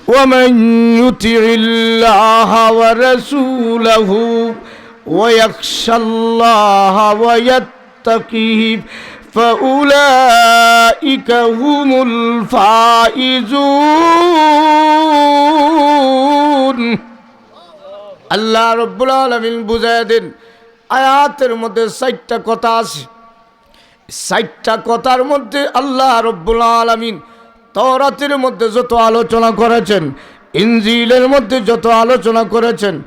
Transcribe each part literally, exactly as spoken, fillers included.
ومن يطع الله ورسوله ويخش الله ويتقه فأولئك هم الفائزون. আল্লাহ রাব্বুল আলামিন বুঝায় দেন, আয়াতের মধ্যে চাইরটা কথা আছে। চাইরটা কথার মধ্যে আল্লাহ রাব্বুল আলামিন তাওরাতের মধ্যে যত আলোচনা করেছেন, ইনজিলের মধ্যে যত আলোচনা করেছেন,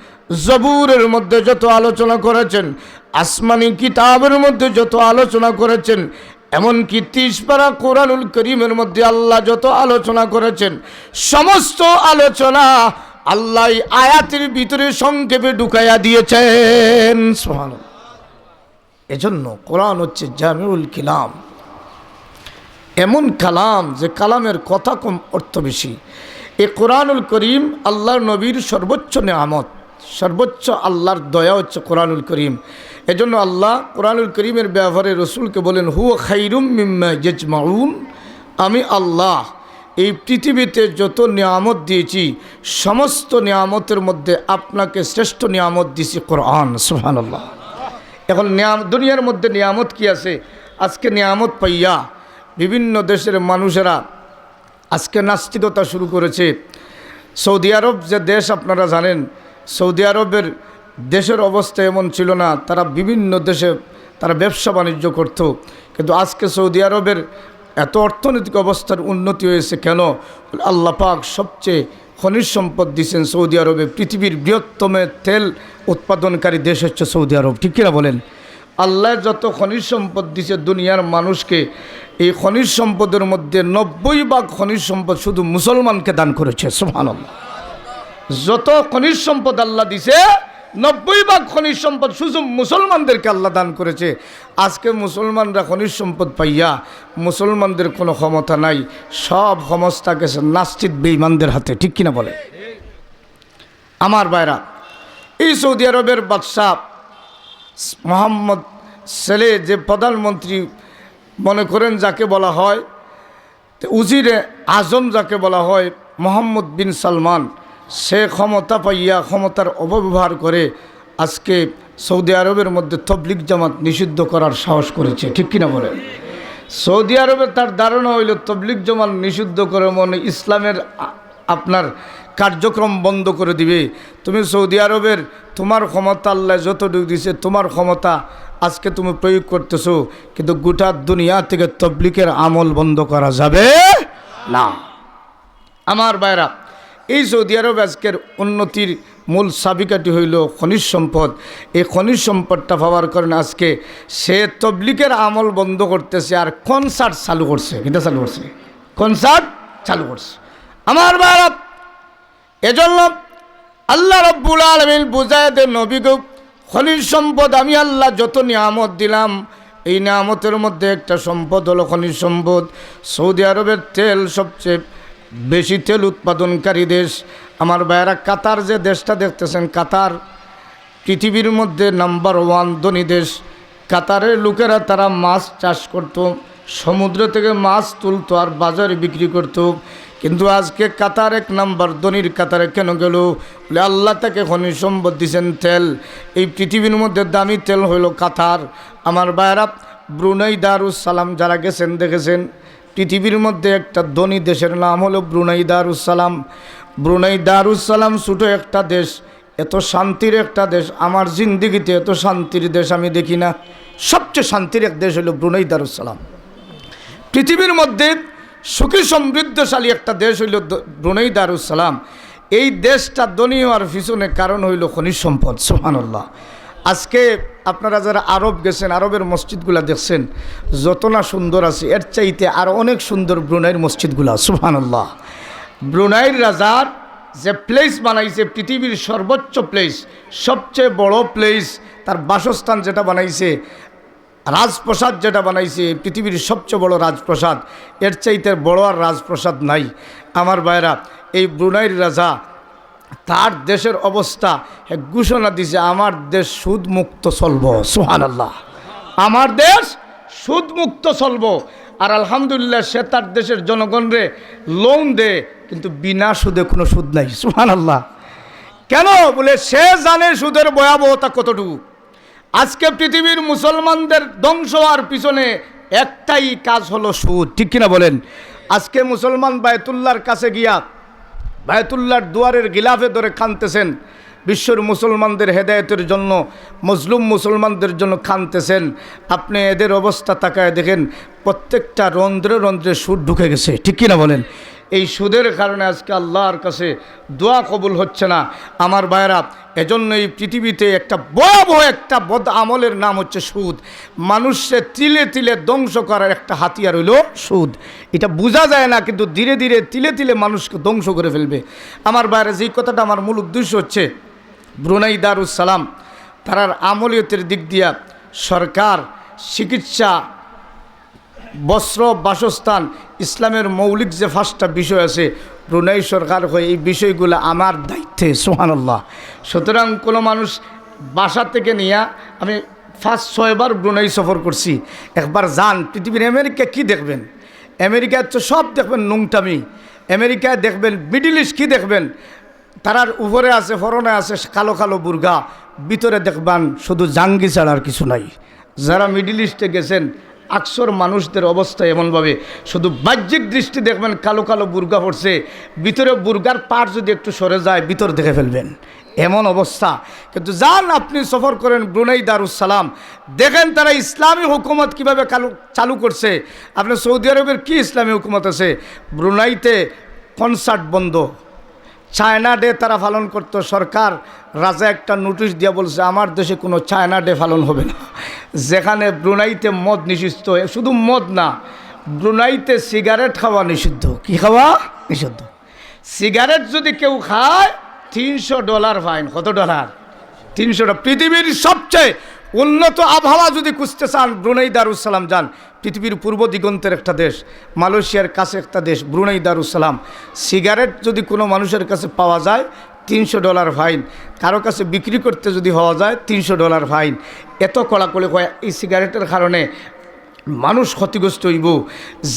জবুরের মধ্যে যত আলোচনা করেছেন, আসমানি কিতাবের মধ্যে যত আলোচনা করেছেন, এমনকি তিরিশ পারা কোরআনুল করিমের মধ্যে আল্লাহ যত আলোচনা করেছেন, সমস্ত আলোচনা আল্লাহ এই আয়াতের ভিতরে সংক্ষেপে ঢুকাইয়া দিয়েছেন। সুবহানাল্লাহ। এজন্য কোরআন হচ্ছে জামিউল কিলাম, এমন কালাম যে কালামের কথা কম, অর্থ বেশি। এই কোরআনুল করিম আল্লাহর নবীর সর্বোচ্চ নিয়ামত, সর্বোচ্চ আল্লাহর দয়া হচ্ছে কোরআনুল করিম। এজন্য আল্লাহ কোরআনুল করিমের ব্যাপারে রসুলকে বলেন, "হুয়া খাইরুম মিম্মা ইয়াজমাউন।" আমি আল্লাহ এই পৃথিবীতে যত নিয়ামত দিয়েছি, সমস্ত নিয়ামতের মধ্যে আপনাকে শ্রেষ্ঠ নিয়ামত দিছি কোরআন। সুবহানাল্লাহ। এখন নিয়াম-, দুনিয়ার মধ্যে নিয়ামত কি আছে? আজকে নিয়ামত পাইয়া বিভিন্ন দেশের মানুষেরা আজকে নাস্তিকতা শুরু করেছে। সৌদি আরব যে দেশ আপনারা জানেন, সৌদি আরবের দেশের অবস্থা এমন ছিল না, তারা বিভিন্ন দেশে তারা ব্যবসা বাণিজ্য করত। কিন্তু আজকে সৌদি আরবের এত অর্থনৈতিক অবস্থার উন্নতি হয়েছে কেন? আল্লাহ পাক সবচেয়ে খনিজ সম্পদ দিয়েছেন সৌদি আরবে, পৃথিবীর বৃহত্তম তেল উৎপাদনকারী দেশ হচ্ছে সৌদি আরব, ঠিক কিনা বলেন? আল্লাহ যত খনিজ সম্পদ দিছে দুনিয়ার মানুষকে, এই খনিজ সম্পদের মধ্যে নব্বই ভাগ খনিজ সম্পদ শুধু মুসলমানকে দান করেছে। সুবহানাল্লাহ। যত খনিজ সম্পদ আল্লাহ দিছে, নব্বই ভাগ খনিজ সম্পদ শুধু মুসলমানদেরকে আল্লাহ দান করেছে। আজকে মুসলমানরা খনিজ সম্পদ পাইয়া মুসলমানদের কোনো ক্ষমতা নাই, সব ক্ষমতা গেছে নাস্তিক বেঈমানদের হাতে, ঠিক কিনা বলে? আমার ভাইরা, এই সৌদি আরবের বাদশাহ মোহাম্মদ সেলে যে প্রধানমন্ত্রী মনে করেন যাকে বলা হয়, তো উজিরে আজম যাকে বলা হয়, মোহাম্মদ বিন সালমান, সে ক্ষমতা পাইয়া ক্ষমতার অপব্যবহার করে আজকে সৌদি আরবের মধ্যে তবলিগ জামাত নিষিদ্ধ করার সাহস করেছে, ঠিক কিনা বলেন? সৌদি আরবে তার ধারণা হইল তবলিগ জামাত নিষিদ্ধ করে মনে ইসলামের আ-, আপনার কার্যক্রম বন্ধ করে দিবে। তুমি সৌদি আরবের, তোমার ক্ষমতা আল্লাহ যতটুকু দিছে, তোমার ক্ষমতা আজকে তুমি প্রয়োগ করতেছো, কিন্তু গোটা দুনিয়া থেকে তবলিগের আমল বন্ধ করা যাবে না। আমার ভাইরা, এই সৌদি আরব আজকের উন্নতির মূল চাবিকাঠি হইল খনিজ সম্পদ। এই খনিজ সম্পদটা পাওয়ার কারণে আজকে সে তবলিগের আমল বন্ধ করতেছে, আর কনসার্ট চালু করছে। কিতা চালু করছে? কনসার্ট চালু করছে। আমার ভাইরা, এজন্য আল্লাহ রাব্বুল আলামিন বুঝায় দেন, নবী গো, খনিজ সম্পদ আমি আল্লাহ যত নিয়ামত দিলাম, এই নিয়ামতের মধ্যে একটা সম্পদ হলো খনিজ সম্পদ। সৌদি আরবের তেল সবচেয়ে বেশি তেল উৎপাদনকারী দেশ। আমার ভাইয়েরা, কাতার যে দেশটা দেখতেছেন, কাতার পৃথিবীর মধ্যে নাম্বার ওয়ান ধনী দেশ। কাতারের লোকেরা তারা মাছ চাষ করত, সমুদ্র থেকে মাছ তুলতো আর বাজারে বিক্রি করত। কিন্তু আজকে কাতার এক নাম্বার ধনীর কাতারে কেন গেল? বলে, আল্লাহ তাকে খনিজ সম্পদ দিছেন তেল। এই পৃথিবীর মধ্যে দামি তেল হইল কাতার। আমার ভাইয়েরা, ব্রুনাই দারুস সালাম যারা গেছেন দেখেছেন, পৃথিবীর মধ্যে একটা ধনী দেশের নাম হলো ব্রুনাই দারুস সালাম। ব্রুনাই দারুস সালাম ছোট একটা দেশ, এত শান্তির একটা দেশ, আমার জিন্দেগিতে এত শান্তির দেশ আমি দেখি না। সবচেয়ে শান্তির এক দেশ হলো ব্রুনাই দারুস সালাম। পৃথিবীর মধ্যে সুখী সমৃদ্ধশালী একটা দেশ হইল দ-, ব্রুনাই দারুস সালাম। এই দেশটা ধনী হওয়ার পিছনে কারণ হইল খনিজ সম্পদ। সুবহানাল্লাহ। আজকে আপনারা যারা আরব গেছেন, আরবের মসজিদগুলা দেখছেন, যত না সুন্দর আছে, এর চাইতে আরো অনেক সুন্দর ব্রুনাইর মসজিদগুলা। সুবহানাল্লাহ। ব্রুনাইর রাজার যে প্লেস বানাইছে, পৃথিবীর সর্বোচ্চ প্লেস, সবচেয়ে বড় প্লেস, তার বাসস্থান যেটা বানাইছে, রাজপ্রাসাদ যেটা বানাইছে, পৃথিবীর সবচেয়ে বড় রাজপ্রাসাদ, এর চাইতে বড় আর রাজপ্রাসাদ নাই। আমার ভাইরা, এই ব্রুনাইর রাজা, তার দেশের অবস্থা, হে ঘোষণা দিছে, "আমার দেশ সুদমুক্ত চলবো।" সুবহানাল্লাহ। "আমার দেশ সুদমুক্ত চলবো।" আর আলহামদুলিল্লাহ, সে তার দেশের জনগণরে লোন দেয়, কিন্তু বিনা সুদে কোনো সুদ নাই। সুবহানাল্লাহ। কেন? বলে, সে জানে সুদের ভয়াবহতা কতটুকু। আজকে পৃথিবীর মুসলমানদের ধ্বংস হওয়ার পিছনে একটাই কাজ হলো সুদ, ঠিক কিনা বলেন? আজকে মুসলমান বায়তুল্লাহর কাছে গিয়া, বায়তুল্লাহর দুয়ারের গিলাফে ধরে কানতেছেন, বিশ্বর মুসলমানদের হেদায়েতের জন্য, মজলুম মুসলমানদের জন্য কানতেছেন। আপনি এদের অবস্থা তাকায় দেখেন, প্রত্যেকটা রন্ধ্রে রন্ধ্রে সুদ ঢুকে গেছে, ঠিক কিনা বলেন? এই সুদের কারণে আজকে আল্লাহর কাছে দোয়া কবুল হচ্ছে না। আমার ভাইরা, এজন্য এই পৃথিবীতে একটা ভয়াবহ একটা বদ আমলের নাম হচ্ছে সুদ। মানুষকে তিলে তিলে ধ্বংস করার একটা হাতিয়ার হইল সুদ। এটা বোঝা যায় না, কিন্তু ধীরে ধীরে তিলে তিলে মানুষকে ধ্বংস করে ফেলবে। আমার ভাইরা, যেই কথাটা আমার মূল উদ্দেশ্য হচ্ছে, ব্রুনাই দারুস সালাম, তারার আমলিয়তের দিক দিয়া সরকার, চিকিৎসা, বস্ত্র, বাসস্থান, ইসলামের মৌলিক যে পাঁচটা বিষয় আছে, ব্রুনাই সরকার কয় এই বিষয়গুলো আমার দায়িত্বে। সুবহানাল্লাহ। সুতরাং কোনো মানুষ বাসা থেকে নিয়া, আমি পাঁচ ছয়বার ব্রুনাই সফর করছি, একবার যান, পৃথিবীর আমেরিকা কি দেখবেন? আমেরিকায় তো সব দেখবেন নোংটামি, আমেরিকায় দেখবেন, মিডল ইস্ট কি দেখবেন? তারার উপরে আছে, ফরনে আছে কালো কালো বুরকা, ভিতরে দেখবেন শুধু জাঙ্গি ছাড়া আর কিছু নাই। যারা মিডল ইস্টে গেছেন, আকসর মানুষদের অবস্থা এমনভাবে, শুধু বাহ্যিক দৃষ্টি দেখবেন কালো কালো বুরকা পড়ছে, ভিতরে বুরকার পাড় যদি একটু সরে যায়, ভিতর দেখে ফেলবেন, এমন অবস্থা। কিন্তু যান, আপনি সফর করেন ব্রুনাই দারুস সালাম, দেখেন তারা ইসলামী হুকুমত কিভাবে কালু-, চালু করছে। আপনি সৌদি আরবের কি ইসলামী হুকুমত আছে? ব্রুনাইতে কনসার্ট বন্ধ, চায়না ডে তারা পালন করত। সরকার রাজা একটা নোটিশ দিয়া বলছে, আমার দেশে কোনো চায়না ডে পালন হবে না। যেখানে ব্রুনাইতে মদ নিষিদ্ধ, শুধু মদ না, ব্রুনাইতে সিগারেট খাওয়া নিষিদ্ধ। কি খাওয়া? নিষিদ্ধ। সিগারেট যদি কেউ খায়, তিনশো ডলার ফাইন। কত ডলার? তিনশো ডলার। পৃথিবীর সবচেয়ে উন্নত আবহাওয়া যদি খুঁজতে চান, ব্রুনাই দারুস সালাম যান। পৃথিবীর পূর্ব দিগন্তের একটা দেশ, মালয়েশিয়ার কাছে একটা দেশ, ব্রুনাই দারুস সালাম। সিগারেট যদি কোনো মানুষের কাছে পাওয়া যায়, তিনশো ডলার ফাইন। কারো কাছে বিক্রি করতে যদি পাওয়া যায়, তিনশো ডলার ফাইন। এত কড়াকড়ি হয় এই সিগারেটের কারণে। মানুষ ক্ষতিগ্রস্ত হইব।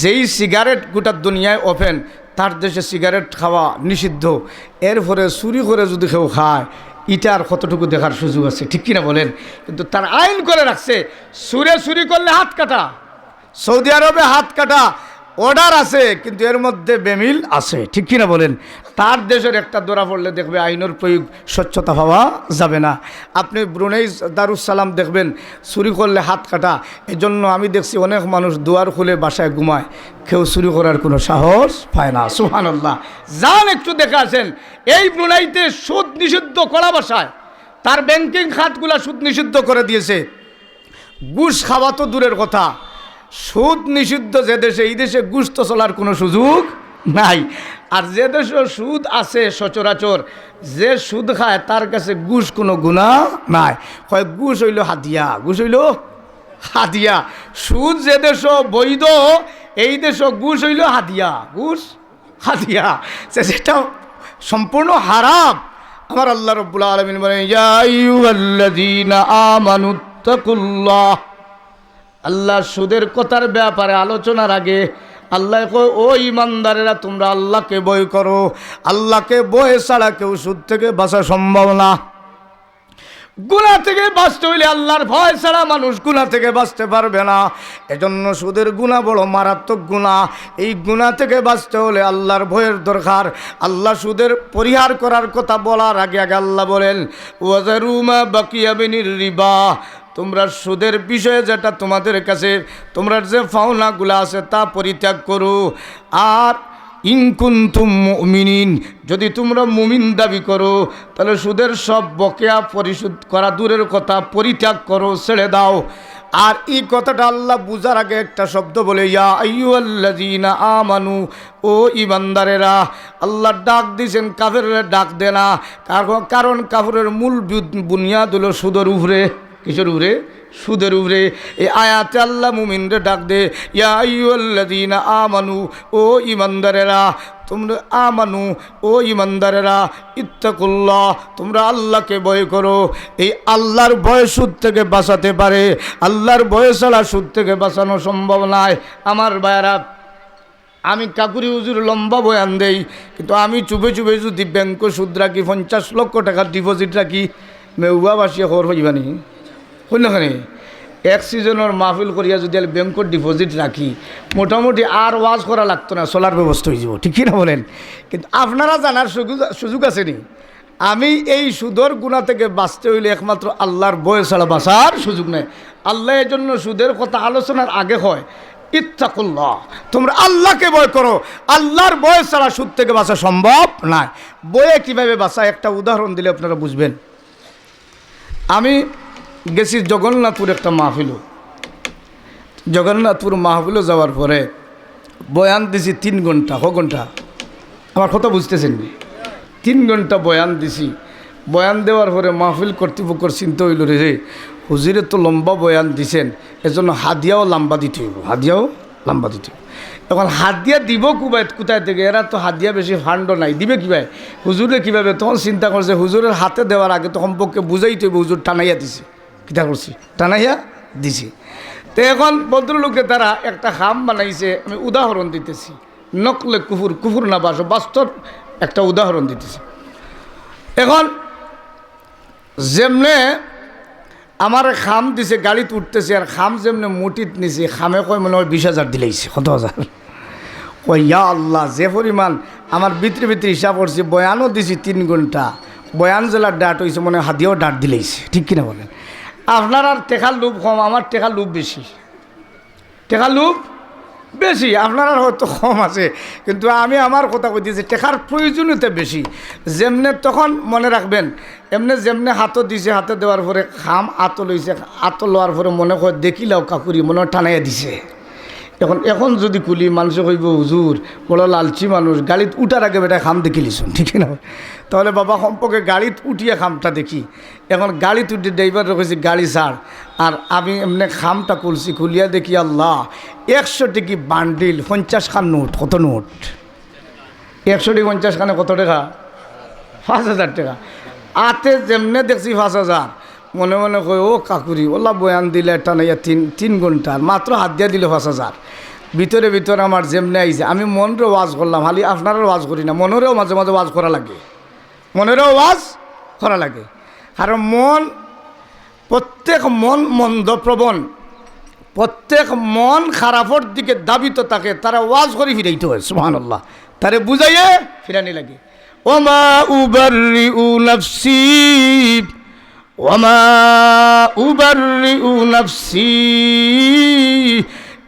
যেই সিগারেট গোটা দুনিয়ায় ওপেন, তার দেশে সিগারেট খাওয়া নিষিদ্ধ। এরপরে চুরি করে যদি কেউ খায়, ইটা আর কতটুকু দেখার সুযোগ আছে, ঠিক কিনা বলেন? কিন্তু তার আইন করে রাখছে, চুরে চুরি করলে হাত কাটা। সৌদি আরবে হাত কাটা অর্ডার আছে, কিন্তু এর মধ্যে বেমিল আছে, ঠিক কিনা বলেন? তার দেশের একটা ধরা পড়লে দেখবে আইনের প্রয়োগ, স্বচ্ছতা পাওয়া যাবে না। আপনি ব্রুনেই দারুস সালাম দেখবেন, চুরি করলে হাত কাটা। এজন্য আমি দেখছি অনেক মানুষ দুয়ার খুলে বাসায় ঘুমায়, কেউ চুরি করার কোনো সাহস পায় না। সুবহানাল্লাহ। যান, একটু দেখে আসেন। এই ব্রুনাইতে সুদ নিষিদ্ধ কড়া ভাষায়, তার ব্যাংকিং খাতগুলা সুদ নিষিদ্ধ করে দিয়েছে। ঘুষ খাওয়া তো দূরের কথা, সুদ নিষিদ্ধ যে দেশে, এই দেশে ঘুষ তো চলার কোনো সুযোগ নাই। আর যে দেশে সুদ আছে সচরাচর, যে সুদ খায়, তার কাছে ঘুষ কোনো গুনাহ নাই। কয়, ঘুষ হইল হাদিয়া, ঘুষ হইল হাদিয়া। সুদ যে দেশে বৈধ, এই দেশে ঘুষ হইল হাদিয়া, ঘুষ হাদিয়া, যে যেটা সম্পূর্ণ হারাম। আমার আল্লাহ রব্বুল আলামিন বলেন, ইয়া আইয়ুহাল্লাযীনা আমানুত্তাকুল্লাহ। আল্লাহ সুদের কথার ব্যাপারে আলোচনার আগে আল্লাহ কয়, ও ইমানদারেরা, তোমরা আল্লাহকে ভয় করো। আল্লাহকে ভয় ছাড়া কেউ সুদ থেকে বাঁচা সম্ভব না। গুনাহ থেকে বাঁচতে হইলে আল্লাহর ভয় ছাড়া মানুষ গুনাহ থেকে বাঁচতে পারবে না। এজন্য সুদের গুনাহ বড় মারাত্মক গুনাহ। এই গুনাহ থেকে বাঁচতে হলে আল্লাহর ভয়ের দরকার। আল্লাহ সুদের পরিহার করার কথা বলার আগে আগে আল্লাহ বলেন, ওয়াজারু মা বাকিয়া মিনার রিবা, তোমরা সুদের বিষয়ে যেটা তোমাদের কাছে, তোমরা যে পাওনাগুলা আছে, তা পরিত্যাগ করো। আর ইন কুনতুম মুমিনিন, যদি তোমরা মুমিন দাবি করো, তাহলে সুদের সব বকেয়া পরিশোধ করা দূরের কথা, পরিত্যাগ করো, ছেড়ে দাও। আর এই কথাটা আল্লাহ বুঝার আগে একটা শব্দ বলে, ইয়া আইয়ুহাল্লাযীনা আমানু, ও ইমানদারেরা। আল্লাহ ডাক দিছেন, কাফেররে ডাক দেয় না। কারণ, কারণ কাফেরের মূল বু-, বুনিয়াদ হলো সুদের উপরে। কিসের উপরে? সুদের উপরে। এই আয়াতে আল্লাহ মুমিনরে ডাক দে, ইয়া আইয়ুহাল্লাযীনা আমানু, ও ইমানদারেরা, তোমরা আমানু, ও ইমানদারেরা, ইত্তাকুল্লাহ, তোমরা আল্লাহকে ভয় করো। এই আল্লাহর ভয় সুদ থেকে বাঁচাতে পারে, আল্লাহর ভয় ছাড়া সুদ থেকে বাঁচানো সম্ভব নয়। আমার ভাইয়েরা, আমি কাকুরি হুজুর লম্বা বয়ান দেই, কিন্তু আমি চুপে চুপে যদি ব্যাংকো সুদ রাখি, পঞ্চাশ লক্ষ টাকা ডিপোজিট রাখি, মেউয়াবাসীয়ে খবর পাইবা নি? কইন না কেনে? এক সিজনর মাহফিল করিয়া যদি ব্যাংকো ডিপোজিট রাখি, মোটামুটি আর ওয়াজ করা লাগতো না, চলার ব্যবস্থা অইযিবো, ঠিক কি না বলেন? কিন্তু আপনারা জানার সুযোগ, সুযোগ আছে নি? আমি এই সুদর গুনা থেকে বাঁচতে অইলে একমাত্র আল্লাহর ভয় ছাড়া বাঁচার সুযোগ নাই। আল্লাহ এজন্য সুদের কথা আলোচনার আগে কয়, ইত্তাকুল্লাহ, তোমরা আল্লাহকে ভয় করো, আল্লাহর ভয় ছাড়া সুদ থেকে বাঁচা সম্ভব নয়। ভয়ে কিভাবে বাঁচা, একটা উদাহরণ দিলে আপনারা বুঝবেন। আমি গেছি জগন্নাথপুর একটা মাহফিলো। জগন্নাথপুর মাহফিলো যাওয়ার পরে বয়ান দিছি তিন ঘন্টা। ক ঘন্টা? আমার কথা বুঝতেছেন নি? তিন ঘন্টা বয়ান দিছি। বয়ান দেওয়ার পরে মাহফিল কর্তৃপক্ষর চিন্তা অইলো, রে, হুজুরে তো লম্বা বয়ান দিছেন, এজন্য হাদিয়াও লম্বা দিতে অইবো, হাদিয়াও লম্বা দিতে অইবো। এখন হাদিয়া দিবো কুবায়, কোথায় থেকে? এরা তো হাদিয়া বেশি ফান্ডও নাই, দিবে কিভাবে? হুজুরে কিভাবে? তখন চিন্তা করছে, হুজুরের হাতে দেওয়ার আগে তো কমপক্ষে বুঝাইতে অইবো, হুজুর টানাইয়া দিছে। কিতা করছি? টানাইয়া দিছি। তো এখন ভদ্রলোকে তারা একটা খাম বানাইছে, আমি উদাহরণ দিতেছি, নকলে কুফুর, কুফুর না বাস-, বাস্তব একটা উদাহরণ দিতেছি। এখন যেমনে আমার খাম দিছে, গাড়িত উঠতেছি, আর খাম যেমনে মুঠিত নিছি, খামে কয় মনে হয় বিশ হাজার দিলাইছে। কত হাজার? কয়, ইয়া আল্লাহ, যে পরিমাণ আমার ভিতরে ভিতরে হিসাব করছি, বয়ানও দিছি তিন ঘন্টা, বয়ান যেলা ডাট অইছে, মনে হয় হাদিয়াও ডাট দিলাইছে, ঠিক কিনা বলেন? আপনারার টেকার লোভ কম, আমার টেকার লোভ বেশি। টেকার লোভ বেশি, আপনারার হয়তো কম আছে, কিন্তু আমি আমার কথা কইতেছি, টেকার প্রয়োজনীয়তা বেশি। যেমনে তখন মনে রাখবেন, এমনে যেমনে হাতো দিছে, হাতে দেওয়ার পরে খাম আতো লইছে, আতো লওয়ার পরে মনে হয় দেখিলাও কাকুরি মনে হয় টানাইয়া দিছে। এখন, এখন যদি খুলি, মানুষে কইবো, "হুজুর, বড় লালচি মানুষ, গাড়িত উঠার আগে বেটা খাম দেখিলিছুন", ঠিক না? তাহলে বাবা, সম্পর্কে গাড়িত উঠিয়া খামটা দেখি। এখন গাড়িত উঠি ড্রাইভাররে কইছি, "গাড়ি ছাড়।" আর আমি এমনে খামটা খুলছি, খুলিয়া দেখি, আল্লাহ, একশো টেকি বান্ডিল, পঞ্চাশ খান নোট। কত নোট? একশো টেকি পঞ্চাশ খানে কত টেকা? পাঁচ হাজার টেকা। আতে যেমনে দেখছি পাঁচ হাজার, মনে মনে কই, "ও কাকুরি, ওলা বয়ান দিলে টানাইয়া তিন, তিন ঘন্টার, মাত্র হাদিয়া দিলে পাঁচ হাজার।" ভিতরে ভিতরে আমার যেমনে আইছে, আমি মনরে ওয়াজ করলাম, খালি আপনারার ওয়াজ করি না, মনরেও মাঝে মাঝে ওয়াজ করা লাগে, মনরেও ওয়াজ করা লাগে। কারণ মন, প্রত্যেক মন মন্দ প্রবণ, প্রত্যেক মন খারাপর দিকে ধাবিত থাকে, তারে ওয়াজ করি ফিরাইতে হয়। সুবহানাল্লাহ, তারে বুঝাইয়া ফিরানি লাগে। ওমা উবাররিউ নাফসি, ওমা উবাররিউ নাফসি,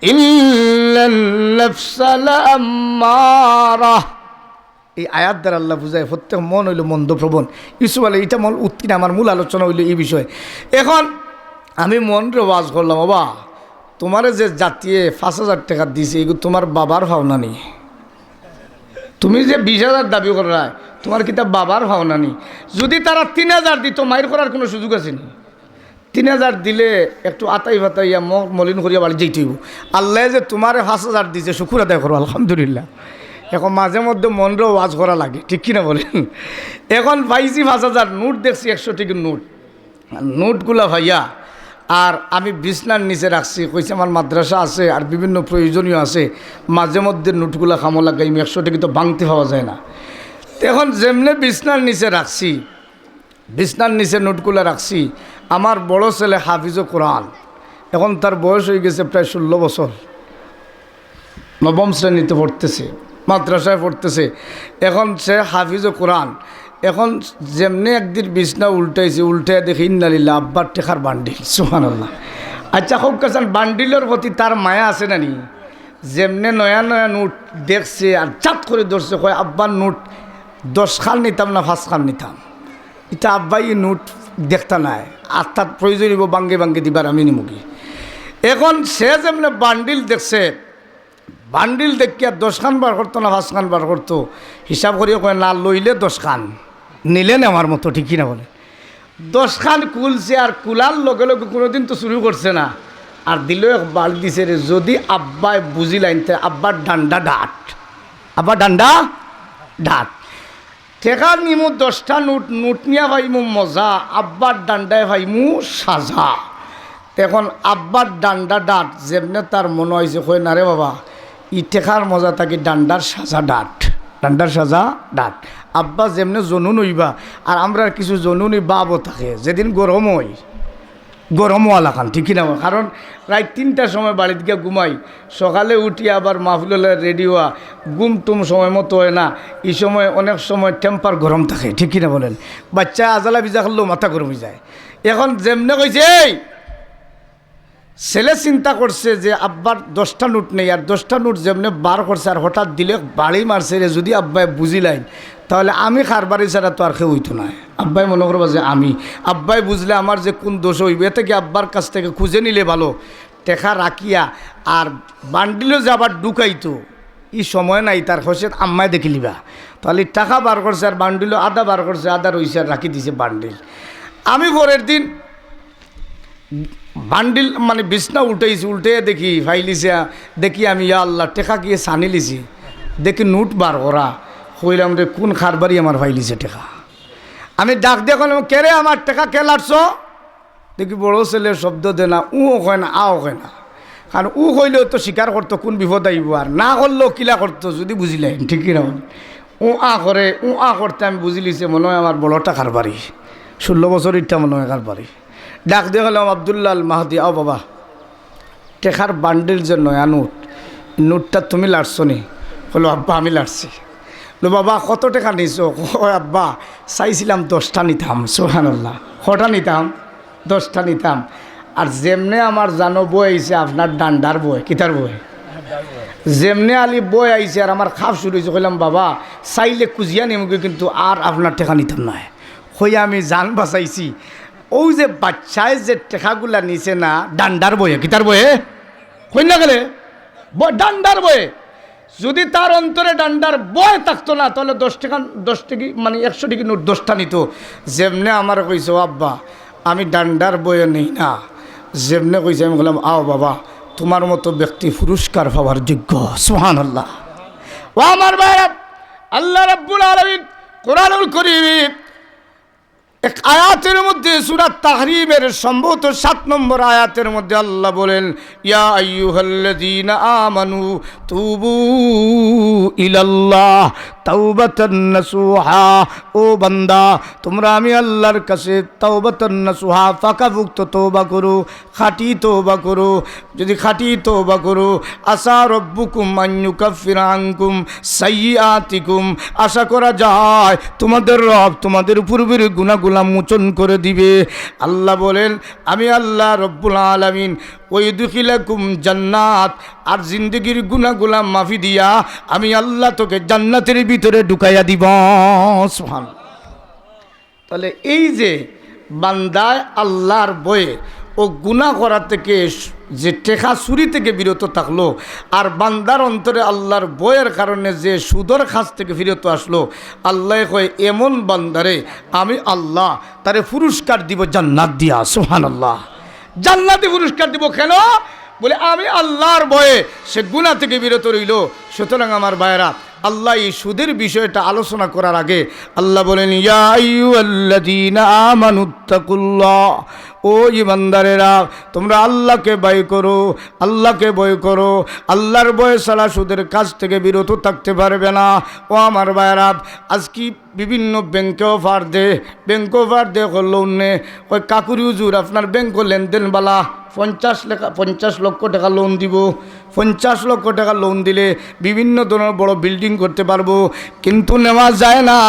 ইন্নান নাফসা লাআম্মারাহ। এই আয়াত দ্বারা আল্লাহ বুঝায়, প্রত্যেক মন অইলো মন্দ প্রবণ। ইউসুফ আলী, এটা মূল উত্তীর্ণ, আমার মূল আলোচনা অইলো এই বিষয়ে। এখন আমি মনরে ওয়াজ করলাম, "বাবা, তোমারে যে জাতিয়ে পাঁচ হাজার টেকা দিছে, এগু তোমার বাবার পাওনা নি? তুমি যে বিশ হাজার দাবি কররায়, তোমার কিতা বাবার পাওনা নি? যদি তারা তিন হাজার দিত, মাইর করার কোনো সুযোগ আছে নি?" তিন হাজার দিলে একটু আতাই ফাতাইয়া মুখ মলিন করিয়া বাড়ি যাইতে অইবো। আল্লায় যে তোমারে পাঁচ হাজার দিছে, শুকুর আদায় করো, আলহামদুলিল্লাহ। এখন মাঝে মধ্যে মনরে ওয়াজ করা লাগে, ঠিক কি না বলেন? এখন পাইছি পাঁচ হাজার, নোট দেখছি একশো টেকার নোট, নোটগুলা পাইয়া আর আমি বিছনার নিচে রাখছি, কইছি আমার মাদ্রাসা আছে আর বিভিন্ন প্রয়োজনীয় আছে, মাঝে মধ্যে নোটগুলা কামো লাগাইমু, একশো টেকা তো ভাঙতে পাওয়া যায় না। তো এখন যেমনে বিছনার নিচে রাখছি, বিছনার নিচে নোটগুলা রাখছি। আমার বড় ছেলে হাফিজে কোরআন, এখন তার বয়স অইগেছে প্রায় ষোলো বছর, নবম শ্রেণীতে পড়তেছে, মাদ্রাসায় পড়তেছে। এখন সে হাফিজে কোরআন। এখন যেমনে একদিন বিছনা উল্টাইছে, উল্টাইয়া দেখে, ইন্নালিল্লাহ, আব্বার টেকার বান্ডিল। সুবহানাল্লাহ। আচ্ছা, কউক্কা চাইন, বান্ডিলর প্রতি তার মায়া আছে না নি? যেমনে নয়া নয়া নোট দেখছে আর চাত করি ধরছে, কয়, "আব্বার নোট দশ খান নিতাম না পাঁচ খান নিতাম, ইতা আব্বায় ই নোট দেখতা নায়, আর তার প্রয়োজন অইবো ভাঙ্গে ভাঙ্গে দিবার, আমি নিমুগি।" এখন সে যেমনে বান্ডিল দেখছে, বান্ডিল দেখিয়া দশ খান বার করতো না পাঁচ খান বার করতো, হিসাব করিয়া কয়, "না, লইলে দশ খান, নিলে নেওয়ার মতো", ঠিক কি না বলে? দশ খান খুলছে, আর খুলার লগে লগে কোনোদিন তো চুরি করছে না, আর দিল এক বাড়ি দিছে রে। যদি আব্বায় বুঝিলাইন, তে আব্বার ডান্ডা ডাট, আব্বার ডান্ডা ডাট। টেকা নিমু দশটা নোট, নোট নিয়া পাইমু মজা, আব্বার ডান্ডায় পাইমু সাজা। এখন আব্বার ডান্ডা ডাট, যেমনে তার মনো অইছে, কয়, "না রে বাবা, ই টেকার মজা থাকি ডান্ডার সাজা ডাট, ডান্ডার সাজা ডাট।" আব্বা যেমনে জনুন অইবা, আর আমরার কিছু জনুনি বাপও থাকে, যেদিন গরম অয়, গরম অওয়া লাখান, ঠিক কি না? কারণ রাইত তিনটার সময় বাড়িত গিয়া ঘুমাই, সকালে উঠি আবার মাহফিলর রেডি অওয়া, ঘুম টুম সময় মতো অয় না। ই সময় অনেক সময় টেম্পার গরম থাকে, ঠিক কি না বলেন? বাচ্চা আজালা বিজা করলেও মাথা গরম অইযায়। এখন যেমনে কইছে, এই ছেলে চিন্তা করছে যে আব্বার দশটা নোট নেই, আর দশটা নোট যেমনে বার করছে আর হঠাৎ দিলে বাড়ি মারছে রে, যুদি আব্বায় বুঝিলাইন, তাহলে আমি কারবারি ছাড়া তো আর কেউ অইতো নায়। আব্বায় মনো করবা যে আমি, আব্বায় বুঝলে আমার যে কুন দোষ অইবো, এতে কি আব্বার কাছ থাকি খুঁজে নিলে ভালো। টেকা রাখিয়া আর বান্ডিলো যে আবার ঢুকাইতো, ই সময় নাই তার, কইছে আম্মায় দেখিলিবা। তাহলে টেকা বার করছে আর বান্ডিলো আধা বার করছে, আধা রইছে আর রাখি দিছে বান্ডিল। আমি পরের দিন বান্ডিল মানে বিছনা উল্টাইছি, উল্টাইয়া দেখি ফাইলিছে, দেখি আমি, ইয়া আল্লাহ, টেকা কিয়ে ছানিলিছে, দেখি নোট বার করা। কইলাম, "রে, কুন কারবারি আমার ফাইলিছে টেকা?" আমি ডাক দিয়া কইলাম, "কে রে, আমার টেকা কে লাটছো?" দেখি বড় ছেলে শব্দ দেয় না, উও কয় না, আও কয় না। কারণ উ কইলেও তো স্বীকার করতো কুন বিপদ আইবো, আর না করলেও কিলা করতো যুদি বুঝিলাইন, ঠিক কি না? উ আ করে, উ আ করতে আমি বুঝিলিছে মনো অয় আমার বড়টা কারবারি, ষোলো বছর ইটা মনো অয় কারবারি। ডাক দিয়া কইলাম, "আব্দুল্লাহ আল মাহদি, আও বাবা, টেকার বান্ডিল যে নয়া নোট, নোটটা তুমি লাটছো নি?" কইলো, "আব্বা, আমি লাটছি।" বলে, "বাবা, কত টেকা নিছো?" কয়, "আব্বা, চাইছিলাম দশটা নিতাম।" সুবহানাল্লাহ। কটা নিতাম? দশটা নিতাম। আর যেমনে আমার জানো বয় আইছে, আপনার ডান্ডার বয়, কিতার বয়? যেমনে আলি বয় আইছে আর আমার খাপ শুরু অইছে, কইলাম, "বাবা, চাইলে খুজিয়া নিমুগি, কিন্তু আর আপনার টেকা নিতাম নায়।" কইয়া আমি জান বাঁচাইছি। অউ যে বাচ্চায় যে টেকাগুলা নিছে না, ডান্ডার বয়ে, কিতার বয়ে? কইন না গেলে? ব-, ডান্ডার বয়ে। যুদি তার অন্তরে ডান্ডার বয় থাকতো না, তাহলে দশ টেকা, দশ টেকি, মানে, একশো টেকি নোট দশটা নিতো। যেমনে আমারে কইছে, "ও আব্বা, আমি ডান্ডার বয়ে নেই না।" যেমনে কইছে, আমি কইলাম, "আও বাবা, তুমার মতো ব্যক্তি পুরস্কার পাওয়ার যোগ্য।" সুবহানাল্লাহ। ও আমার ভাইরা, আল্লাহ রাব্বুল আলামিন কোরআনুল করিমে এক আয়াতের মধ্যে, সূরা তাহরিমের সম্ভবত সাত নম্বর আয়াতের মধ্যে আল্লাহ বলেন, "ইয়া আইয়ুহাল্লাযীনা আমানু তুবু ইলাল্লাহ তাওবাতান নাসুহা।" ও বান্দা, তোমরা আমি আল্লাহর কাছে তাওবাতান নাসুহা, পাকাপোক্ত তওবা করো, খাঁটি তওবা করো। যুদি খাঁটি তওবা করো, আসা রব্বুকুম আন ইউকাফিরা আনকুম সাইয়্যিআতিকুম, আশা করা যায় তোমাদের রব তোমাদের পূর্বের গুনাহগুলা মোচন করে দিবে। আল্লাহ বলেন, আমি আল্লাহ রব্বুল আলামিন, ওয়া ইউদখিলাকুম জান্নাত, আর জিন্দেগির গুনাহগুলা মাফি দিয়া আমি আল্লাহ তোকে জান্নাতের ভিতরে ঢুকাইয়া দিব। সুবহানাল্লাহ। তাহলে এই যে বান্দায় আল্লাহর ভয়ে ও গুনাহ করা থেকে, যে টেকা চুরি থেকে বিরত থাকলো, আর বান্দার অন্তরে আল্লাহর ভয়ের কারণে যে সুদর কাছ থেকে বিরত আসলো, আল্লায় কয়, "এমন বান্দারে আমি আল্লাহ তারে পুরস্কার দিব জান্নাত দিয়া।" সুবহানাল্লাহ। জান্নাতি পুরস্কার দিব। কেন? বলে, "আমি আল্লাহর ভয়ে সে গুনাহ থেকে বিরত রইল।" সুতরাং আমার ভাইরা, আল্লাহ এই সুদের বিষয়টা আলোচনা করার আগে আল্লাহ বলেন, "ইয়া আইয়ুহাল্লাযীনা আমানুত্তাকুল্লাহ।" ও ইমানদারেরা, তোমরা আল্লাহকে ভয় করো, আল্লাহকে ভয় করো। আল্লাহর ভয় ছাড়া সুদের কাজ থেকে বিরত থাকতে পারবে না। ও আমার ভাইরা, আজকে বিভিন্ন ব্যাংকে অফার দে, ব্যাংকে অফার দে, লোন নে। কয়, "কাকুরি হুজুর, আপনার ব্যাংকে লেনদেন বালা, পঞ্চাশ লেখা, পঞ্চাশ লক্ষ টাকা লোন দিব।" পঞ্চাশ লক্ষ টাকা লোন দিলে বিভিন্ন ধরনের বড় বিল্ডিং করতে পারবো, কিন্তু নেওয়া যায় না,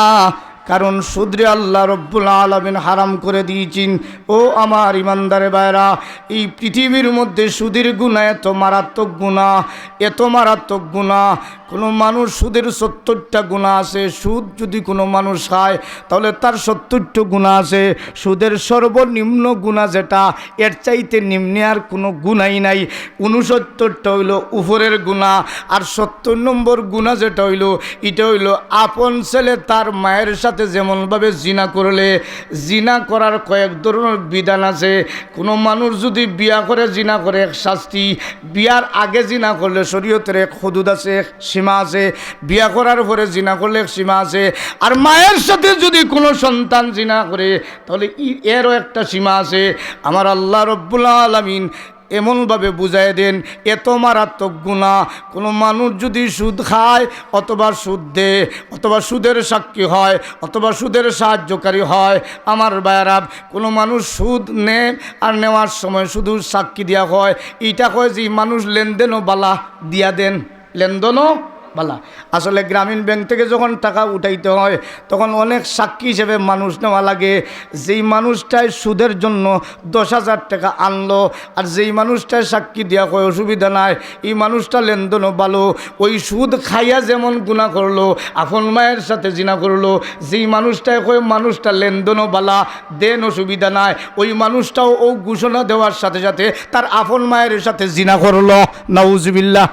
কারণ সুদরে আল্লাহ রব্বুল আলামিন হারাম করে দিয়েছেন। ও আমার ইমানদারে ভাইরা, এই পৃথিবীর মধ্যে সুদের গুনাহ এত মারাত্মক গুনাহ, এত মারাত্মক গুনাহ। কোনো মানুষ সুদের সত্তরটা গুনাহ আছে, সুদ যদি কোনো মানুষ খায়, তাহলে তার সত্তরটা গুনাহ আছে। সুদের সর্বনিম্ন গুনাহ যেটা, এর চাইতে নিম্নে আর কোনো গুনাহই নাই। ঊনসত্তরটা হইল উপরের গুনাহ, আর সত্তর নম্বর গুনাহ যেটা হইল, এটা হইল আপন ছেলে তার মায়ের সাথে যেমনভাবে জিনা করলে, জিনা করার কয়েক ধরনের বিধান আছে। কোনো মানুষ যদি বিয়া করে জিনা করে এক শাস্তি, বিয়ার আগে জিনা করলে শরীয়তের এক হুদুদ আছে, এক সীমা আছে, বিয়া করার পরে জিনা করলে এক সীমা আছে। আর মায়ের সাথে যদি কোনো সন্তান জিনা করে, তাহলে ই-, এরও একটা সীমা আছে। আমার আল্লাহ রব্বুল আলামিন এমনভাবে বুঝায় দেন, এত মারাত্মক গুনাহ। কোনো মানুষ যদি সুদ খায়, অথবা সুদ দেয়, অথবা সুদের সাক্ষী হয়, অথবা সুদের সাহায্যকারী হয়, আমার ভাইয়ারা, কোনো মানুষ সুদ নেয় আর নেওয়ার সময় শুধু সাক্ষী দিয়া হয়, ইটা কয় যে মানুষ লেনদেনও বালা, দিয়া দেন, লেনদেনও বালা। আসলে গ্রামীণ ব্যাংক থেকে যখন টাকা উঠাইতে হয়, তখন অনেক সাক্ষী হিসেবে মানুষ নেওয়া লাগে। যেই মানুষটায় সুদের জন্য দশ হাজার টাকা আনলো, আর যেই মানুষটায় সাক্ষী দিয়া কয় অসুবিধা নাই, এই মানুষটা লেনদেনও ভালো, ওই সুদ খাইয়া যেমন গুনাহ করলো, আপন মায়ের সাথে জিনা করলো, যেই মানুষটায় কয় মানুষটা লেনদেনও বালা, দেন অসুবিধা নাই, ওই মানুষটাও ও ঘোষণা দেওয়ার সাথে সাথে তার আপন মায়ের সাথে জিনা করলো। নাউজুবিল্লাহ।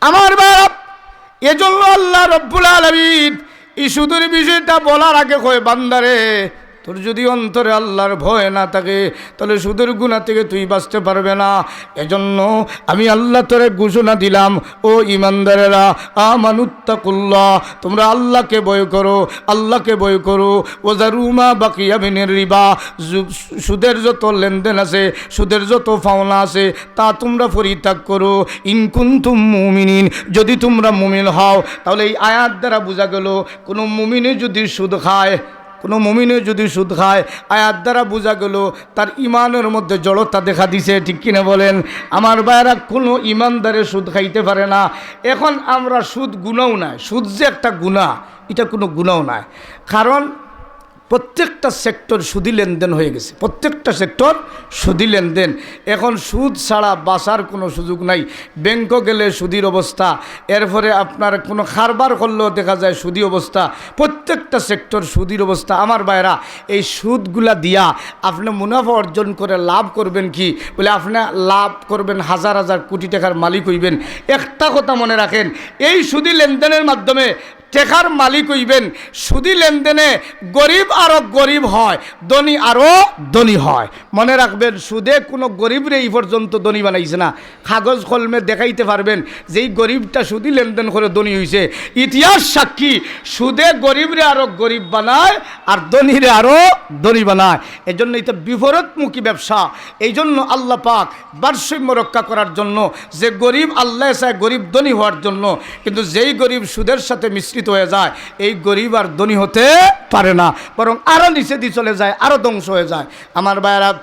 আমার ভাইরা, এজন্য আল্লাহ রব্বুল আলামিন এই সুদের বিষয়টা বলার আগে কয়, "বান্দারে, তোর যদি অন্তরে আল্লাহর ভয় না থাকে, তাহলে সুদের গুনাহ থেকে তুই বাঁচতে পারবে না। এজন্য আমি আল্লাহ তোরে ঘোষণা দিলাম, ও ইমানদারেরা, আমানুত্তাকুল্লাহ, তোমরা আল্লাহকে ভয় করো, আল্লাহকে ভয় করো। ওয়াজারু মা বাকিয়া মিনার রিবা, জু-, সুদের যত লেনদেন আছে, সুদের যত পাওনা আছে, তা তোমরা পরিত্যাগ করো। ইন কুনতুম মুমিনিন, যদি তোমরা মুমিন হও।" তাহলে এই আয়াত দ্বারা বোঝা গেল, কোনো মুমিনে যদি সুদ খায়, কোনো মুমিনে যদি সুদ খায়, আয়াত দ্বারা বোঝা গেল তার ইমানের মধ্যে জড়তা দেখা দিছে। ঠিক কিনা বলেন? আমার ভাইরা, কোনো ইমানদারে সুদ খাইতে পারে না। এখন আমরা সুদ গুনাও নাই, সুদ যে একটা গুনাহ, এটা কোনো গুনাও নাই। কারণ প্রত্যেকটা সেক্টর সুদি লেনদেন হয়ে গেছে, প্রত্যেকটা সেক্টর সুদি লেনদেন। এখন সুদ ছাড়া বাঁচার কোনো সুযোগ নাই। ব্যাংকও গেলে সুদির অবস্থা, এরপরে আপনার কোনো কারবার করলেও দেখা যায় সুদি অবস্থা, প্রত্যেকটা সেক্টর সুদির অবস্থা। আমার ভাইরা, এই সুদগুলা দিয়া আপনি মুনাফা অর্জন করে লাভ করবেন কি? বলে, আপনি লাভ করবেন, হাজার হাজার কোটি টাকার মালিক হইবেন। একটা কথা মনে রাখেন, এই সুদি লেনদেনের মাধ্যমে টেকার মালিক হইবেন। সুদি লেনদেনে গরিব আরো গরিব হয়, ধনী আরো ধনী হয়। মনে রাখবেন, সুদে কোনো গরিবরে এই পর্যন্ত ধনী বানাইছে না। কাগজ কলমে দেখাইতে পারবেন যে এই গরিবটা সুদি লেনদেন করে ধনী হইছে। ইতিহাস সাক্ষী, সুদে গরিবরে আরো গরিব বানায় আর ধনীরে আরো ধনী বানায়। এজন্য এটা বিপরীতমুখী ব্যবসা। এই জন্য আল্লাহ পাক ভারসাম্য রক্ষা করার জন্য, যে গরিব আল্লাহ চায় গরিব ধনী হওয়ার জন্য, কিন্তু যেই গরিব সুদের সাথে মিশ্রিত হয়ে যায়, এই গরিব আর ধনী হতে পারে না, বরং আরো নিচেদি চলে যায়, আরো ধ্বংস হয়ে যায়। আমার ভাইরা,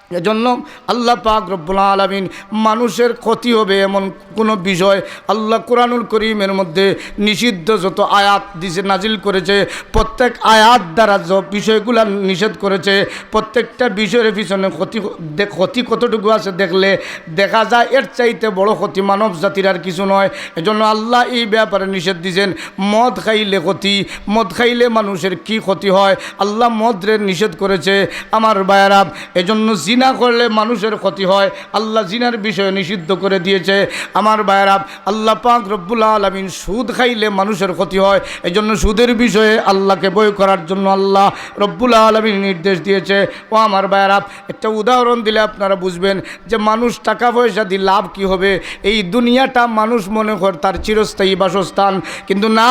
এজন্য আল্লাহ পাক রব্বুল আলামিন মানুষের ক্ষতি হবে এমন কোনো বিষয় আল্লাহ কোরআনুল করিমের মধ্যে নিষিদ্ধ যত আয়াত দিছে, নাজিল করেছে, প্রত্যেক আয়াত দ্বারা যে বিষয়গুলা নিষেধ করেছে, প্রত্যেকটা বিষয়ের পিছনে ক্ষতি, দে-, ক্ষতি কতটুকু আছে দেখলে দেখা যায় এর চাইতে বড় ক্ষতি মানব জাতির আর কিছু নয়। এজন্য আল্লাহ এই ব্যাপারে নিষেধ দিয়েছেন। মদ খাইলে ক্ষতি, মদ খাইলে মানুষের কি ক্ষতি হয়, আল্লাহ মদরে নিষেধ করেছে। আমার ভাইরা, এজন্য জিনা করলে মানুষের ক্ষতি হয়, আল্লাহ জিনার বিষয়ে নিষিদ্ধ করে দিয়েছে। আমার ভাইরা, আল্লাহ পাক রব্বুল আলামিন সুদ খাইলে মানুষের ক্ষতি হয়, এজন্য সুদের বিষয়ে আল্লাহকে ভয় করার জন্য আল্লাহ রব্বুল আলামিন নির্দেশ দিয়েছে। ও আমার ভাইরা, একটা উদাহরণ দিলে আপনারা বুঝবেন যে মানুষ টাকা পয়সা দিয়ে লাভ কি হবে। এই দুনিয়াটা মানুষ মনে করে তার চিরস্থায়ী বাসস্থান, কিন্তু না,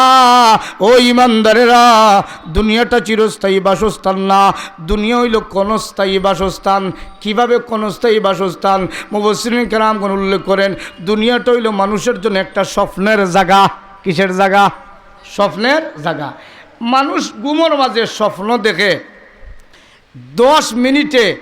ও ইমানদারেরা, দুনিয়াটা চিরস্থায়ী বাসস্থান না, দুনিয়া হইল ক্ষণস্থায়ী বাসস্থান। কিভাবে ক্ষণস্থায়ী বাসস্থান? মুফাসসিরিন কেরামগণ উল্লেখ করেন, দুনিয়াটা হইল মানুষের জন্য একটা স্বপ্নের জায়গা। কিসের জায়গা? স্বপ্নের জায়গা। মানুষ ঘুমর মাঝে স্বপ্ন দেখে, দশ মিনিটে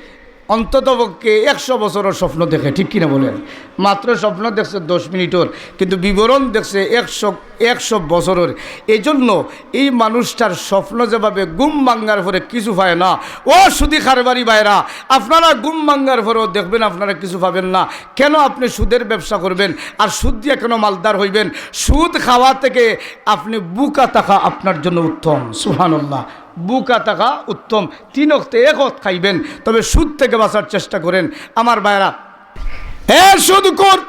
অন্ততপক্ষে একশো বছরের স্বপ্ন দেখে, ঠিক কিনা বলেন? মাত্র স্বপ্ন দেখছে দশ মিনিটের, কিন্তু বিবরণ দেখছে একশো, একশো বছরের। এই জন্য এই মানুষটার স্বপ্ন যেভাবে ঘুম ভাঙ্গার পরে কিছু পায় না, ও সুদি কারবারি ভাইরা, আপনারা ঘুম ভাঙ্গার পরেও দেখবেন আপনারা কিছু পাবেন না। কেন? আপনি সুদের ব্যবসা করবেন আর সুদ দিয়ে কেন মালদার হইবেন? সুদ খাওয়া থেকে আপনি ভুকা থাকা আপনার জন্য উত্তম। সুবহানাল্লাহ। ভুকা থাকা উত্তম। তিন অক্তে এক অক্ত খাইবেন, তবে সুদ থেকে বাঁচার চেষ্টা করেন। আমার ভাইরা, এ সুদখোর,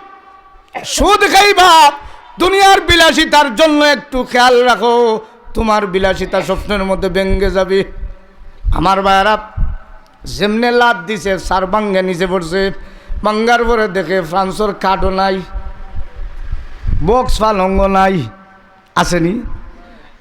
সুদ খাইবা, দুনিয়ার বিলাসিতার জন্য একটু খেয়াল রাখো, তোমার বিলাসিতা স্বপ্নের মধ্যে ভেঙে যাবে। আমার ভাইরা, যেমনে লাত দিছে, সার ভাঙ্গে নিচে পড়ছে। ভাঙ্গার পরে দেখে ফ্রান্সর কাঠও নাই, বক্স পালঙ্গ নাই, আছে নি?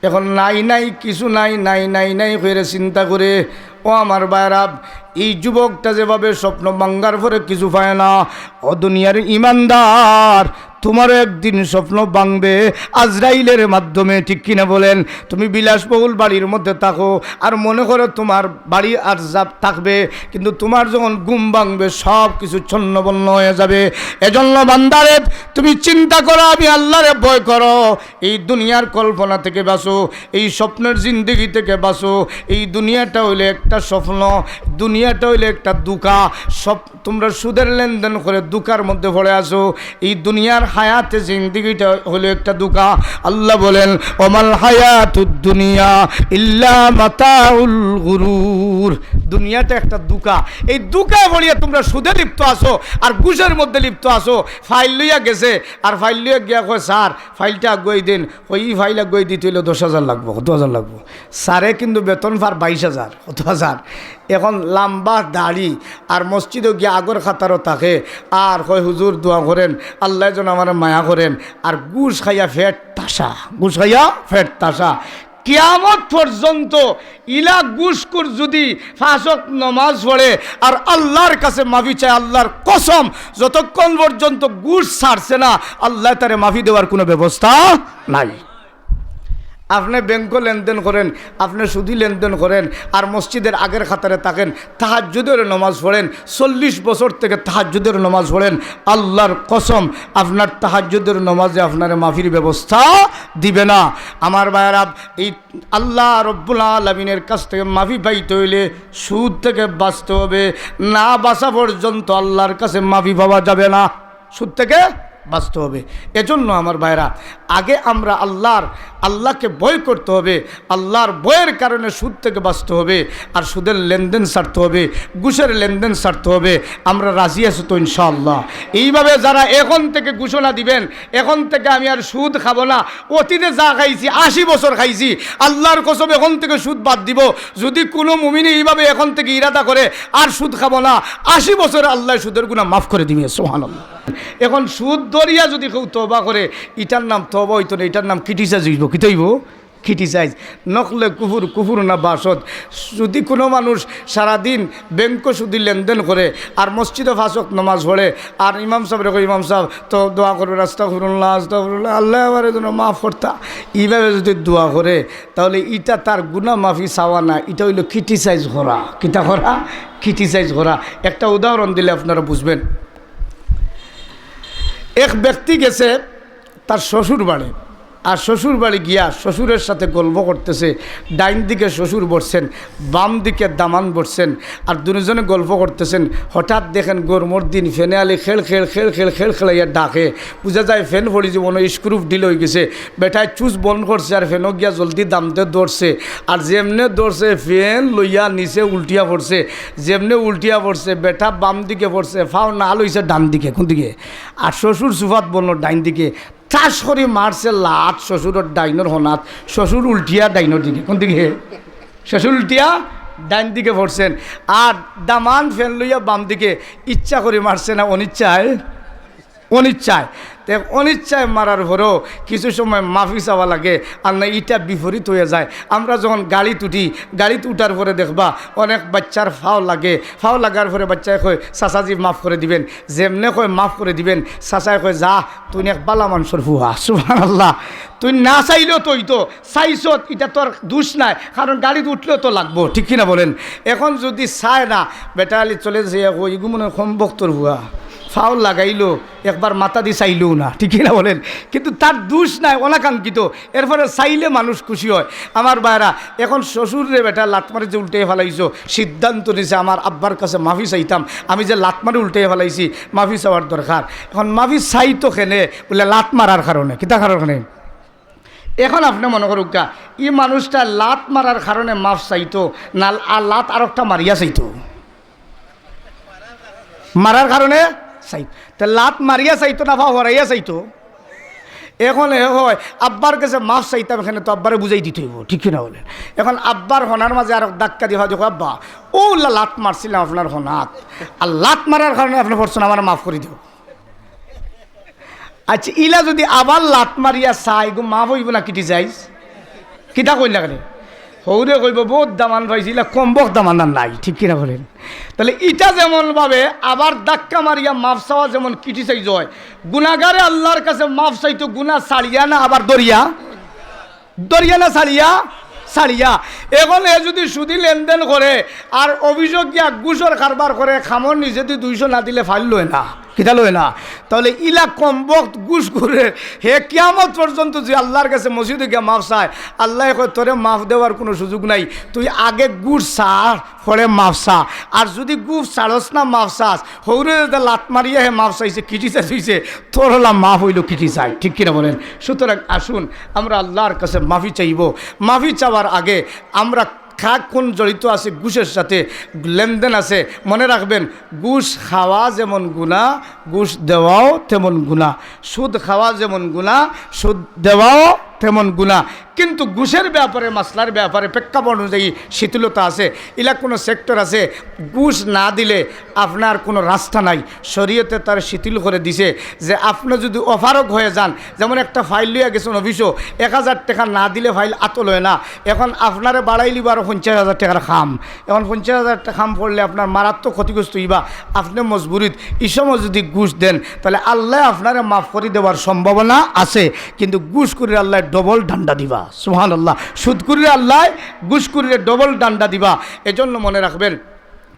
এখন নাই নাই, কিছু নাই, নাই নাই নাই করে চিন্তা করে, ও আমার ভাইরা, এই যুবকটা যেভাবে স্বপ্ন ভাঙ্গার পরে কিছু পায় না, ও দুনিয়ার ইমানদার, তোমারও একদিন স্বপ্ন ভাঙবে আজরাইলের মাধ্যমে, ঠিক কিনা বলেন? তুমি বিলাসবহুল বাড়ির মধ্যে থাকো আর মনে করো তোমার বাড়ি আর যা থাকবে, কিন্তু তোমার যখন ঘুম ভাঙবে সব কিছু ছন্নভন্ন হয়ে যাবে। এজন্য বান্দারে, তুমি চিন্তা করো, আমি আল্লাহরে ভয় করো, এই দুনিয়ার কল্পনা থেকে বাঁচো, এই স্বপ্নের জিন্দেগি থেকে বাঁচো। এই দুনিয়াটা হইলে একটা স্বপ্ন, দুনিয়াটা হইলে একটা ধোঁকা। সব তোমরা সুদের লেনদেন করে ধোঁকার মধ্যে পড়ে আছো। এই দুনিয়ার হায়াতে জিন্দেগিটা হইলো একটা ধোঁকা। আল্লাহ বলেন, "ওমাল হায়াতুদ দুনিয়া ইল্লা মাতাউল গুরুর।" দুনিয়াটা একটা ধোঁকা। এই ধোঁকায় পড়িয়া তোমরা সুদে লিপ্ত আছো আর ঘুষের মধ্যে লিপ্ত আছো। ফাইল লইয়া গেছে, আর ফাইল লইয়া গিয়া কয়, "স্যার, ফাইলটা আগুয়াই দেন।" কয়, "ই ফাইল আগুয়াই দিতে হইলে দশ হাজার লাগবো।" কত হাজার লাগবো? স্যারে কিন্তু বেতন পার বাইশ হাজার। কত হাজার? এখন লম্বা দাড়ি, আর মসজিদো গিয়া আগর কাতারো থাকে, আর কয়, "হুজুর, দোয়া করেন, আল্লায় যেন আমারে মায়া করেন।" আর ঘুষ খাইয়া পেট ঠাসা, ঘুষ খাইয়া পেট ঠাসা। কিয়ামত পর্যন্ত ইলা ঘুষখুর যদি পাঁচ ওয়াক্ত নমাজ পড়ে আর আল্লাহর কাছে মাফি চায়, আল্লাহর কসম, যতক্ষণ পর্যন্ত ঘুষ ছাড়ছে না, আল্লায় তারে মাফি দেওয়ার কোনো ব্যবস্থা নাই। আপনে ব্যাংকো লেনদেন করেন, আপনে সুদি লেনদেন করেন, আর মসজিদের আগের কাতারে থাকেন, তাহাজ্জুদের নমাজ পড়েন, চল্লিশ বছর থেকে তাহাজ্জুদের নমাজ পড়েন, আল্লাহর কসম, আপনার তাহাজ্জুদের নমাজে আপনারে মাফির ব্যবস্থা দিবে না। আমার ভাইরা, এই আল্লাহ রব্বুল আলামিনের কাছ থেকে মাফি পাইতে হইলে সুদ থেকে বাঁচতে হবে। না বাঁচা পর্যন্ত আল্লাহর কাছে মাফি পাওয়া যাবে না। সুদ থেকে বাঁচতে হবে। এজন্য আমার ভাইরা, আগে আমরা আল্লাহর, আল্লাহকে ভয় করতে হবে। আল্লাহর ভয়ের কারণে সুদ থেকে বাঁচতে হবে, আর সুদের লেনদেন ছাড়তে হবে, ঘুষের লেনদেন ছাড়তে হবে। আমরা রাজি আছি তো ইনশাআল্লাহ? এইভাবে যারা এখন থেকে ঘোষণা দিবেন, "এখন থেকে আমি আর সুদ খাবো না, অতীতে যা খাইছি, আশি বছর খাইছি, আল্লাহর কসম এখন থেকে সুদ বাদ দিব।" যদি কোনো মুমিনে এইভাবে এখন থেকে ইরাদা করে, "আর সুদ খাবো না, আশি বছরে আল্লাহ সুদের গুনাহ মাফ করে দিবে।" সুবহানাল্লাহ। এখন সুদ ধরিয়া যদি কেউ তওবা করে, ইটার নাম তওবা হইতো না, ইটার নাম ক্রিটিসাইজ হইব। কিতা হইব? ক্রিটিসাইজ। নকলে কুফুর, কুফুর না বাসদ। যদি কোনো মানুষ সারাদিন ব্যাংকো সুদি লেনদেন করে, আর মসজিদো পাঁচ ওয়াক্ত নমাজ পড়ে, আর ইমাম সাহেবরে কয়, "ইমাম সাহেব, তো দোয়া করবেন, আস্তাগফিরুল্লাহ, আস্তাগফিরুল্লাহ, আল্লাহ আমারে যেন মাফ করতা।" এইভাবে যদি দোয়া করে, তাহলে ইটা তার গুনাহ মাফি চাওয়া না, ইটা হইল ক্রিটিসাইজ করা। কিতা করা? ক্রিটিসাইজ করা। একটা উদাহরণ দিলে আপনারা বুঝবেন। এক ব্যক্তি গেছে তার শ্বশুর বাড়ি, আর শ্বশুর বাড়ি গিয়া শ্বশুরের সাথে গল্প করতেছে। ডাইন দিকে শ্বশুর বসছেন, বাম দিকে দামান বসছেন, আর দুজনে গল্প করতেছেন। হঠাৎ দেখেন গরমর দিন ফ্যানে আলি খেল খেল খেল খেল খেল খেলাইয়া ডাকে। বুঝা যায় ফ্যান পড়ি যে মনে হয় স্ক্রুপ ঢিল হয়ে গেছে। বেটায় চুজ বন্ধ করছে আর ফ্যানও গিয়া জলদি দামতে ধরছে। আর যেমনে ধরছে, ফ্যান লইয়া নিচে উল্টিয়া পড়ছে। যেমনে উল্টিয়া পড়ছে, বেটা বাম দিকে পড়ছে, ফাও না লইছে ডান দিকে। কোন দিকে? আর শ্বশুর সুফাত বলল ডাইন দিকে। ঠাস করি মারছে লাত শ্বশুরর ডাইনর হনাত, শ্বশুর উল্টিয়া ডাইনর দিকে। কোন দিকে? শ্বশুর উল্টিয়া ডাইন দিকে পড়ছেন। আর দামান ফ্যান লইয়া বাম দিকে। ইচ্ছা করি মারছে না অনিচ্ছায়? অনিচ্ছায়। তে অনিচ্ছায় মারার পরেও কিছু সময় মাফি চাওয়া লাগে, আর না ইটা বিপরীত হয়ে যায়। আমরা যখন গাড়িত উঠি, গাড়িত উঠার পরে দেখবা অনেক বাচ্চার ফাও লাগে, ফাও লাগার পরে বাচ্চায় কয়, "চাচাজি মাফ করে দিবেন।" যেমনে কয়, "মাফ করে দিবেন", চাচায় কয়, "যা, তুই এক বালা মানুষর ফুয়া।" সুবহানাল্লাহ। তুই না চাইলেও তো হইতো, চাইছত, ইটা তোর দোষ নাই, কারণ গাড়িত উঠলেও তো লাগবো, ঠিক কিনা বলেন? এখন যদি চায় না, বেটা আলি চলে যে, "ও, ইগু মনে হয় কম বক্তর ফুয়া, ফাও লাগাইলো, একবার মাথা দি চাইলেও না", ঠিক কিনা বলেন? কিন্তু তার দোষ নাই, অনাকাঙ্ক্ষিত। এরপরে চাইলে মানুষ খুশি হয়। আমার ভাইরা, এখন শ্বশুররে বেটা লাত মারি যে উল্টে ফালাইছো, সিদ্ধান্ত নিছে, "আমার আব্বার কাছে মাফি চাইতাম, আমি যে লাত মারি উল্টে ফালাইছি, মাফি চাওয়ার দরকার।" এখন মাফি চাইতো কেনে? বলে, "লাত মারার কারণে।" কিতা কারণে? এখন আপনে মনে করুক্কা, ই মানুষটা লাত মারার কারণে মাফ চাইতো, না আর লাত আরোকটা মারিয়া চাইতো? মারার কারণে চাইতো। তে লাত মারিয়া চাইতো না ফাও হরাইয়া চাইতো? এখন এ হয়, আব্বার কাছে মাফ চাইতাম, এখানে তো আব্বারে বুঝাই দিতে অইবো, ঠিক কি না বলেন? এখন আব্বার হনার মাঝে আরো ধাক্কা দিয়া দেখো, "আব্বা, অউ লা লাত মারছিলাম আপনার হনাত, আর লাত মারার কারণে আপনে পড়ছইন, আমারে মাফ করি দেও।" আচ্ছা, ইলা যুদি আবার লাত মারিয়া চায়, ইগু মাফ অইবো না criticize? কিতা কইন না কেনে? হউরে কইবো, "বউত দামান পাইছি, ইলা কমবখত দামান আর নাই", ঠিক কি না বলেন? তাইলে ইটা যেমন ভাবে আবার ধাক্কা মারিয়া মাফ চাওয়া যেমন criticize অয়, গুনাগারে আল্লার কাছে মাফ চাইতো গুনা ছাড়িয়া না আবার ধরিয়া? ধরিয়া না ছাড়িয়া? ছাড়িয়া। এখন এ যুদি সুদি লেনদেন করে আর অফিসো গিয়া ঘুষর কারবার করে, কামর নিজে দি দুইশো না দিলে file লয় না, কিতা লয় না? তাইলে ইলা কমবখত ঘুষখুরে, হে কিয়ামত পর্যন্ত যে আল্লার কাছে মসজিদো গিয়া মাফ চায়, আল্লায় কয়, "তোরে মাফ দেওয়ার কুনু সুযোগ নাই, তুই আগে ঘুষ ছাড়, পরে মাফ চা।" আর যুদি ঘুষ ছাড়স না, মাফ চাস, হউরে যেতা লাত মারিয়া হে মাফ চাইছে, criticize অইছে, তোর অলা মাফ অইলো criticize, ঠিক কি না বলেন? সুতরাং আসুন, আমরা আল্লার কাছে মাফি চাইবো। মাফি চাওয়ার আগে আমরা কার কুন জড়িত আছে ঘুষের সাথে, লেনদেন আছে, মনে রাখবেন, ঘুষ খাওয়া যেমন গুনা, ঘুষ দেওয়াও তেমন গুনা। সুদ খাওয়া যেমন গুনা, সুদ দেওয়াও তেমন গুনা। কিন্তু ঘুষের ব্যাপারে, মাসলার ব্যাপারে, প্রেক্ষাপট অনুযায়ী শিথিলতা আছে। ইলা কুনু sector আছে, ঘুষ না দিলে আপনার কুনু রাস্তা নাই। শরীয়তে তার শিথিল করে দিছে যে আপনে যুদি অপারগ হয়ে যান, যেমন একটা file লইয়া গেছেন অফিসো, এক হাজার টেকা না দিলে file আতো লয় না, এখন আপনারে বাড়াইলিবা আরো পঞ্চাশ হাজার টেকার কাম, এখন পঞ্চাশ হাজার টেকা কাম পড়লে আপনার মারাত্মক ক্ষতিগ্রস্ত অইবা, আপনে মজবুরিত, ই সময় যুদি ঘুষ দেন, তাইলে আল্লায় আপনারে মাফ করি দেওয়ার সম্ভাবনা আছে, কিন্তু ঘুষখুরিরে আল্লায় double ডান্ডা দিবা। সুবহানাল্লাহ। সুদখুরিরে আল্লায়, ঘুষখুরিরে double ডান্ডা দিবা। এজন্য মনে রাখবেন,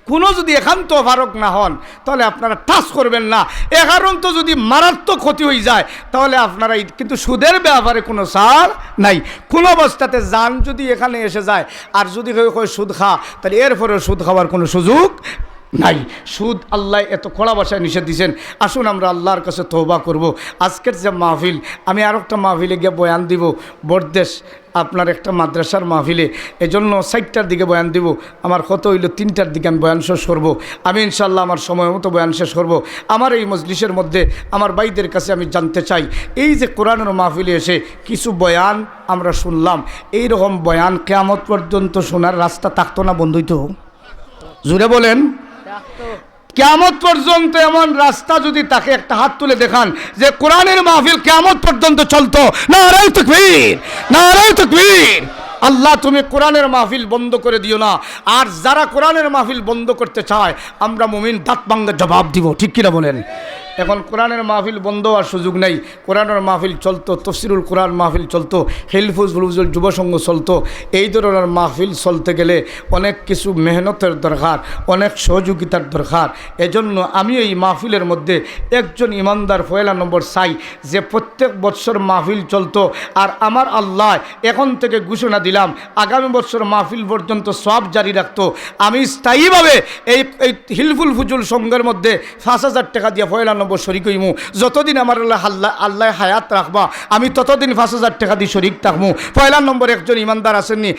কুনু যুদি একান্ত অপারগ না হন, তাইলে আপনারা touch করবেন না। একারণত যুদি মারাত্মক ক্ষতি অইযায়, তাইলে আপনারা ই-, কিন্তু সুদের ব্যাপারে কুনু ছাড় নাই। কুনু অবস্থাতে জান যুদি এখানে এসে যায়, আর যুদি কেউ কয় সুদ খা, তাইলে এরপরেও সুদ খাওয়ার কুনু সুযোগ নাই। সুদ আল্লায় এত কড়া ভাষায় নিষেধ দিছেন। আসুন আমরা আল্লার কাছে তওবা করব। আজকের যে মাহফিল, আমি আরো একটা মাহফিলে গিয়া বয়ান দিব, বড়দেশ, আপনার একটা মাদ্রাসার মাহফিলে, এজন্য চাইরটার দিকে বয়ান দিব। আমার কথা অইলো তিনটার দিকে আমি বয়ান শেষ করব। আমি ইনশাআল্লাহ আমার সময় মতো বয়ান শেষ করব। আমার এই মজলিসের মধ্যে আমার ভাইদের কাছে আমি জানতে চাই, এই যে কোরআনের মাহফিলে এসে কিছু বয়ান আমরা শুনলাম, এই রকম বয়ান কিয়ামত পর্যন্ত শোনার রাস্তা থাকতো না বন্ধ অইতো? জোরে বলেন। কিয়ামত পর্যন্ত এমন রাস্তা যুদি থাকে, একটা হাত তুলে দেখান যে কোরআনের মাহফিল কিয়ামত পর্যন্ত চলতো। নারায়ে তাকবীর, নারায়ে তাকবীর। আল্লাহ, তুমি কোরআনের মাহফিল বন্ধ করে দিও না। আর যারা কোরআনের মাহফিল বন্ধ করতে চায়, আমরা মুমিন দাঁত ভাঙ্গা জবাব দিব, ঠিক কিনা বলেন? এখন কোরআনের মাহফিল বন্ধ হওয়ার সুযোগ নাই। কোরআনের মাহফিল চলতো, তফসিরুল কোরআন মাহফিল চলতো, হিলফুল ফুজুল যুব সংঘ চলতো। এই ধরনের মাহফিল চলতে গেলে অনেক কিছু মেহনতের দরকার, অনেক সহযোগিতার দরকার। এজন্য আমি এই মাহফিলের মধ্যে একজন ইমানদার পয়লা নম্বর চাই, যে প্রত্যেক বৎসর মাহফিল চলতো, আর আমার আল্লাহ এখন থেকে ঘোষণা দিলাম, আগামী বৎসর মাহফিল পর্যন্ত সওয়াব জারি রাখতো। আমি স্থায়ীভাবে এই, এই হিলফুল ফুজুল সংঘের মধ্যে পাঁচ হাজার টেকা দিয়া পয়লা নম্বর শরিক অইমু। যতদিন আমার আল্লাহ, আল্লাহ, আল্লাহ হায়াত রাখবা, আমি ততদিন পাঁচ হাজার টেকা দি শরিক থাকমু। পয়লা নম্বর একজন ইমানদার আছেননি,